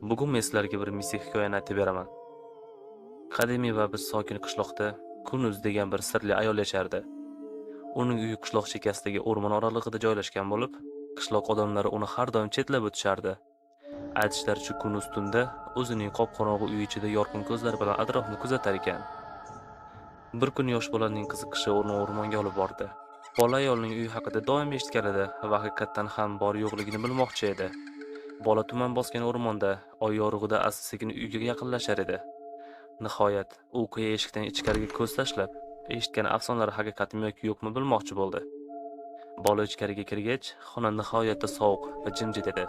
Bugun men sizlarga bir mistik hikoyani aytib beraman. Qadimiy va bir sokin qishloqda Kunuz degan bir sirli ayol yashardi. Uning uyi qishloq chekkasidagi o'rmon oralig'ida joylashgan bo'lib, qishloq odamlari uni har doim chetlab o'tishardi. Aytishlaricha, Kunuz tunda o'zining qop-qorong'i uyi ichida yorqin ko'zlar bilan atrofni kuzatar ekan. Bir kun yosh bolaning qiziqishi uni o'rmonga olib bordi. Bola ayolning uyi haqida doim eshitgan edi va haqiqatdan ham bor yo'qligini bilmoqchi edi. Bola tuman bosgan o'rmonda oy yorug'ida asta-sekin uyga yaqinlashar edi. Nihoyat, u qiya eshikdan ichkariga ko'z tashlab, eshitgan afsonalari haqiqatmi yoki yo'qmi bilmoqchi bo'ldi. Bola ichkariga kirgach, xona nihoyatda sovuq va jimjit edi.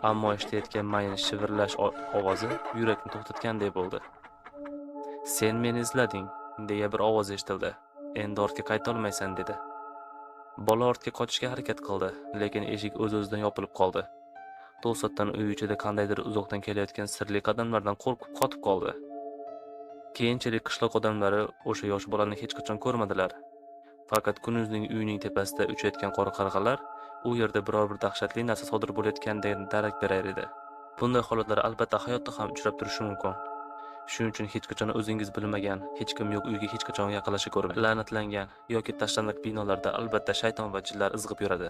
Ammo eshitayotgan mayin shivirlash ovozi yurakni to'xtatganday bo'ldi. "Sen meni izlading", deya bir ovoz eshitildi. "Endi ortga qaytolmaysan", dedi. Bola ortga qochishga harakat qildi, lekin eshik o'z-o'zidan yopilib qoldi. To'satdan uy ichida qandaydir uzoqdan kelayotgan sirli qadamlardan qo'rqib qotib qoldi. Keyinchalik qishloq odamlari o'sha yosh bolani hech qachon ko'rmadilar. Faqat Kunuzning uyining tepasida uchayotgan qora qarg'alar u yerda biror bir dahshatli narsa sodir bo'layotganidan darak berar edi. Bunday holatlar albatta hayotda ham uchrab turishi mumkin. Shuning uchun hech qachon o'zingiz bilmagan, hech kim yo'q uyga hech qachon yaqinlasha ko'rmang. La'natlangan yoki tashlandiq binolarda albatta shayton va jinlar izg'ib yuradi.